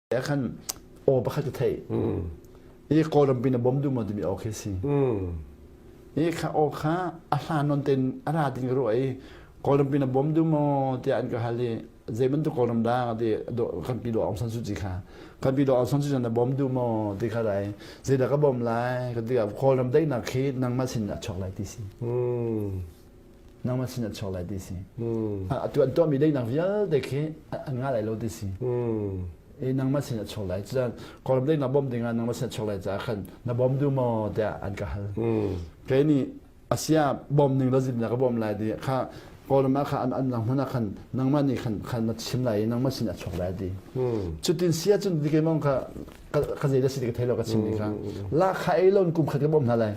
Khan aw pakhat ka theih. I Kawlram pin a bom duh maw timi aw khi si. I kha aw kha a hlan non ten a ra ding ka ruah i Kawlram pin a bom duh maw tiah an ka hal i zei bantuk Kawlram dah ti kan pi lo Aung San Suu Kyi kha kan pi lo Aung San Suu Kyi na bom duh maw ti kha rai zeidah ka bom lai ka ti Kawlram daihnak khi nangmah sin ah chuak lai ti si. Nangmah sin ah chuak lai ti si. Atu an tuahmi daihnak vialte khi an ngah lai lo ti si. I nangmah sin ah chuak lai. Cucaah Kawlram daihnak bawmh ding ah nangmah sin ah chuak lai caah khan na bawm duh maw tiah an ka hal. Kei nih asia bawm ning la zim na ka bawm lai ti kha Kawlram ah kha an an lang hmun ah khan nangmah nih khan khan na chim lai i nangmah sin ah chuak lai ti. Cutin sia cun ti keimah kha ka zei da si ti ka thei lo ka chim ni kha. La kha ei lon kum khat ka bawm hna lai.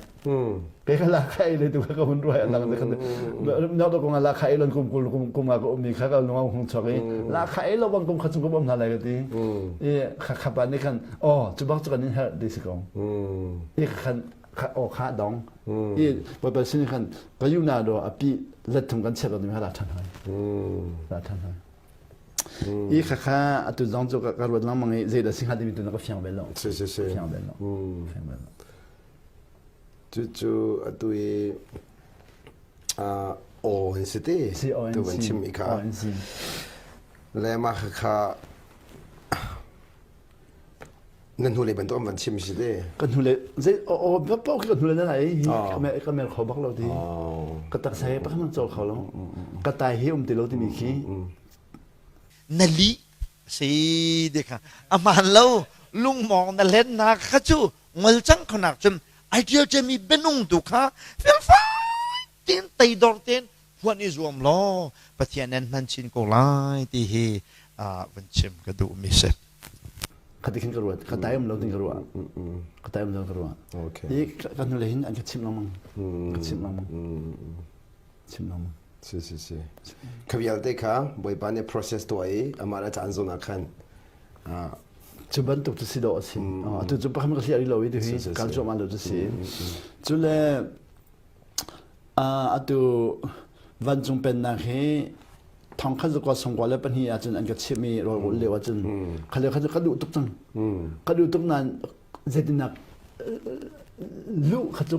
Kei kha la kha ei le tu kha ka hun ruai lang te khan no to kong la kha ei lon kum kul kum kum nga ka um mi kha ka lung hung chok i la kha ei lo bang kum kha chung ka bom hna lai ka ti i kha kha pa nih khan oh cu bak cu kan in herh ti si ko i khan kha o kha dong i pa sin khan ka yu na do api let thung kan chep lo mi kha la than hai la than hai i kha kha atu zong cu ka ruat lengmang i zei dah si hnga timi tu na ka fiang bel lo si si si fiang bel lo fiang bel lo Cucu atu i aw an si ti. Tu kan chim i kha. Le mah kha na hnulei bantuk an van chim si ti. Kan hnulei zei aw paoh khi kan hnulei na lai hi ka mer kho bak lo ti. Ka taksa he pakhat man cawl kho lo. Ka tai hi um ti lo timi khi. Na lih si ti kha a hmaan lo lungmawng na hlennak kha cu ngol cang khonak cun ai ṭial ciami bianung tu kha felfai tein teidor tein phuan i zuam law Pathian nan hman chin ko lai ti hi van chim ka duhmi si. Khati khin ka ruat ka tai um lo ding ka ruah ka tai um lo ka ruah i ka hnulei hin an ka chimh lengmang ka chimh lengmang chim lengmang Si si si. Kha vialte kha Bawipa nih process tuah i amah le caan zawn ah khan cu bantuk cu si dawh a si. Atu cu pakhat ka hliah rih lo i tu hi kal cuahmah lo cu si. Cu le atu vancung pennak hi thongkhat zakua songkua le pahnih ahcun an ka chimh i rawl ulh lio ahcun kha lio kha cu ka duh tuk cang. Ka duh tuk nain zeitinnak luh kha cu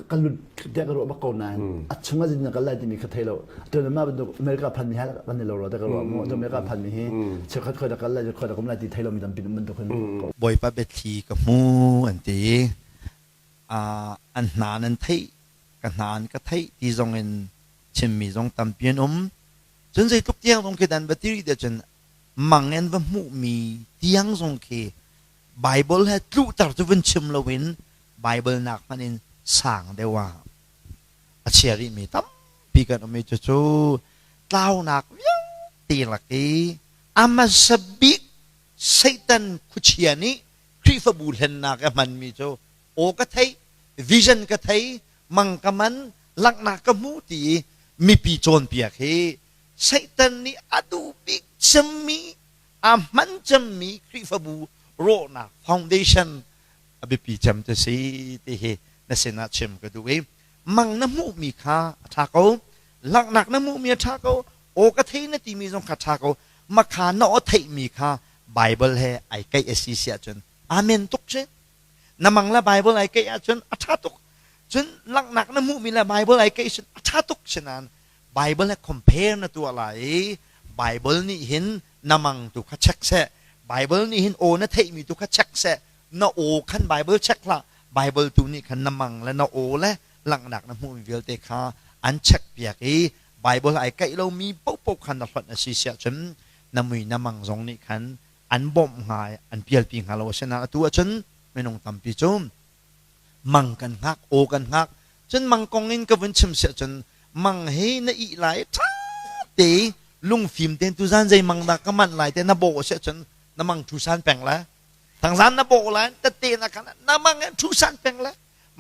ka lut tiah ka ruah bak ko nain a chung ah zeitindah kal lai timi kha thei lo tu mah bantuk America phan mi ha kan i lo ro ta ka ruah mu tu America phan mi hi cheukhat khoi da kal lai khoi da kum lai ti thei lo mi tampi bantuk hin Bawipa biathli ka hmu an ti an hna nan theih ka hna an ka theih ti zong in chimmi zong tampi an um cun zeitluk tiang zong khi dan va ti rih tiah cun mang in va hmuhmi tiang zong khi Bible he tluhter cu vun chim loin Bible nak hmanh in sang deuh ah a chia rihmi tampi kan um i cucu tlaunak vialte lak i a hmasa bik Satan khuachia nih Khrihfabu hlennak a hmanmi cu aw ka theih, vision ka thei, mang ka man, langhnak ka hmu ti i mipi cawnpiak hi Satan nih a duh bik cemmi a hman cemmi Khrihfabu rawhnak foundation a biapi cem ti si ti hi na sinah chim ka duh i mang na hmuhmi kha a ṭha ko langhnak na hmuhmi a ṭha ko aw ka thei na timi zong kha ṭha ko makha na aw theihmi kha Bible he ai keih a si si ahcun amen tuk si na mang le Bible ai keih ahcun a ṭha tuk cun langhnak na hmuhmi le Bible ai keih cun a ṭha tuk si nain Bible he compare na tuah lai i Bible nih hin na mang tu kha check seh Bible nih hin aw na theihmi tu kha check seh na aw khan Bible check hlah Bible tu nih khan na mang le na aw le langhnak na hmuhmi vialte kha an check piak i Bible ai kaih lomi paohpaoh khan na hlonh a si siah cun na mui na mang zong nih khan an bawmh hnga i an pialpi hnga lo asinain atu ahcun minung tampi cu mang kan hngak aw kan hngak cun mang kong in ka vun chim siah cun mang he na ih lai ṭha te lungfim tein tuzan zei mang dah ka manh lai te na bawh siah cun na mang ṭhu san peng lai thangzan na bawh lai tete na khan na mang in ṭhu san peng lai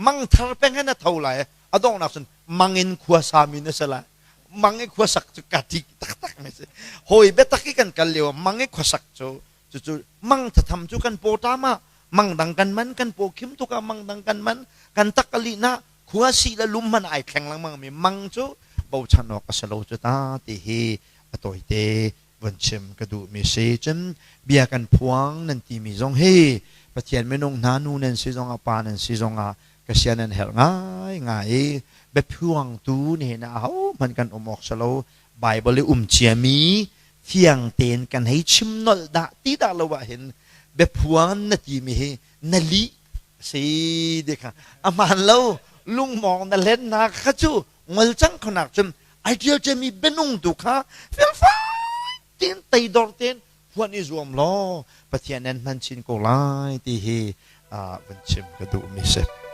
mang thar peng he na tho lai a donghnak cun mang in khua sami na si lai mang i khuasak cu ka ṭih taktak mi si hawi biatak i kan kal lio mang i khuasak cu cucu mang thatham cu kan paw ṭam ah mang dang kan man kan paw khim tuk ah mang dang kan man kan tak a lih na khua si le lum hmanh ai thleng lengmang mi mang cu bochan awk a si lo cu ta ti hi a tawite. Von chim ka duhmi si. Cun bia kan phuang nan timi zong hi Pathian minung hna nu nan si zongah pa nan si zongah ka sia nan herh ngaingai i biaphuangtu nihin ah ahohmanh kan um awk si lo. Bible i um ciami fiang tein kan hei chim nolh dah ti dah lo ahhin biaphuang na timi hi na lih si ti kha a hmaan lo. Lungmawng na hlen hna kha cu ngol cang khonak cun ai ṭial ciami bianung tu kha felfai tein teidor tein phuan i zuam law Pathian nan hman chin ko lai ti hi van chim ka duhmi si.